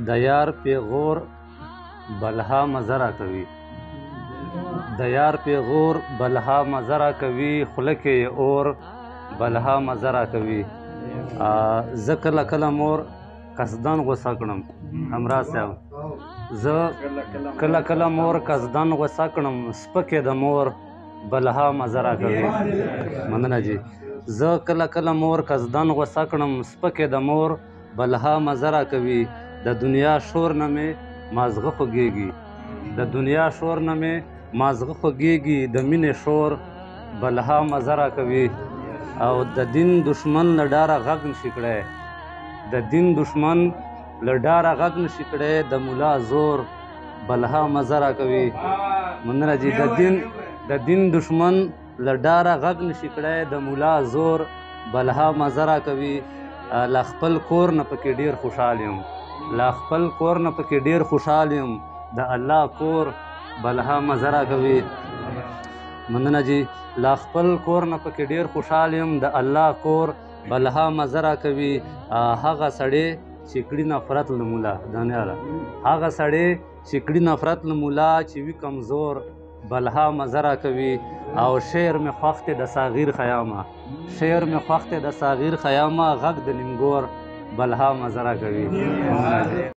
د یار پیغور بلها مزه راکوي، د یار پیغور بلها مزه راکوي، خوله کې یې اور بلها مزه راکوي. زه کله کله مور قصدن غوسه کړم همراز صاحب، زه کله کله مور قصدن غوسه کړم، سپکې د مور بلها مزه راکوي. مننه جی. زه کله کله مور قصدن غوسه کړم، سپکې د مور بلها مزه راکوي. د دنیا شور نه مې مازغه خوږېږي، د دنیا شور نه مې مازغه خوږېږي، د مینې شور بلها مزه راکوي. او د دین دشمن له ډاره غږ نشي کړی، د دین دشمن له ډاره غږ نشي کړی، د ملا زور بلها مزه راکوي. مننه جی. د دین دشمن له ډاره غږ نشي کړی، د ملا زور بلها مزه راکوي. له خپل کور نه پکې ډېر خوشحال یم، له خپل کور نه پکې ډېر خوشحال یم، د الله کور بلها مزه راکوي. مننه جی. له خپل کور نه پکې ډېر خوشحال یم، د الله کور بلها مزه راکوي. هغه سړی چې کړي نفرت له مولا دانیاله، هغه سړی چې کړي نفرت له مولا چې وي کمزور بلها مزه راکوي. او شعر مې خوښ دی د صغیر خیامه، شعر مې خوښ دی د صغیر خیامه، غږ د نیمګور بلها مزه راکوي.